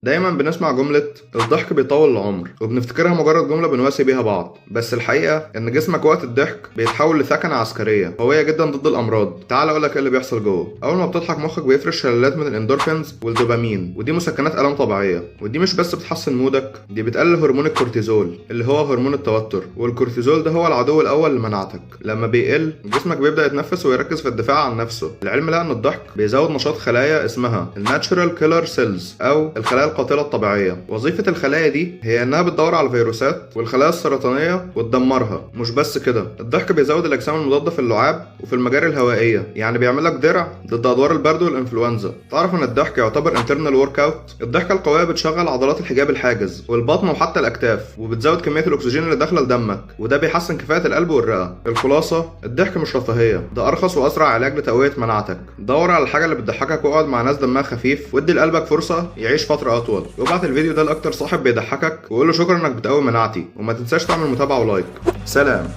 دايما بنسمع جملة الضحك بيطول العمر، وبنفتكرها مجرد جملة بنواسي بيها بعض، بس الحقيقة ان جسمك وقت الضحك بيتحول لثكنة عسكرية قوية جدا ضد الامراض. تعال اقولك ايه اللي بيحصل جوه. اول ما بتضحك مخك بيفرش شلالات من الاندورفينز والدوبامين، ودي مسكنات الام طبيعية. ودي مش بس بتحسن مودك، دي بتقلل هرمون الكورتيزول اللي هو هرمون التوتر، والكورتيزول ده هو العدو الاول لمناعتك. لما بيقل جسمك بيبدأ يتنفس ويركز في الدفاع عن نفسه. العلم لقى ان الضحك بيزود نشاط خلايا اسمها ال natural killer cells او الخلايا القاتلة الطبيعية. وظيفة الخلايا دي هي انها بتدور على الفيروسات والخلايا السرطانية وتدمرها. مش بس كده، الضحك بيزود الاجسام المضادة في اللعاب وفي المجاري الهوائية، يعني بيعمل لك درع ضد ادوار البرد والانفلونزا. تعرف ان الضحك يعتبر internal workout؟ الضحكة القوية بتشغل عضلات الحجاب الحاجز والبطن وحتى الاكتاف، وبتزود كمية الاكسجين اللي داخله لدمك، وده بيحسن كفاءة القلب والرئه. الخلاصة، الضحك مش رفاهية، ده ارخص واسرع علاج لتقويه مناعتك. دور على الحاجة اللي بتضحكك واقعد مع ناس دمها خفيف، وادي لقلبك فرصة يعيش فترة اطول. وابعت الفيديو ده لاكتر صاحب بيضحكك وقول له شكرا انك بتقوي مناعتي، وما تنساش تعمل متابعه و like. سلام.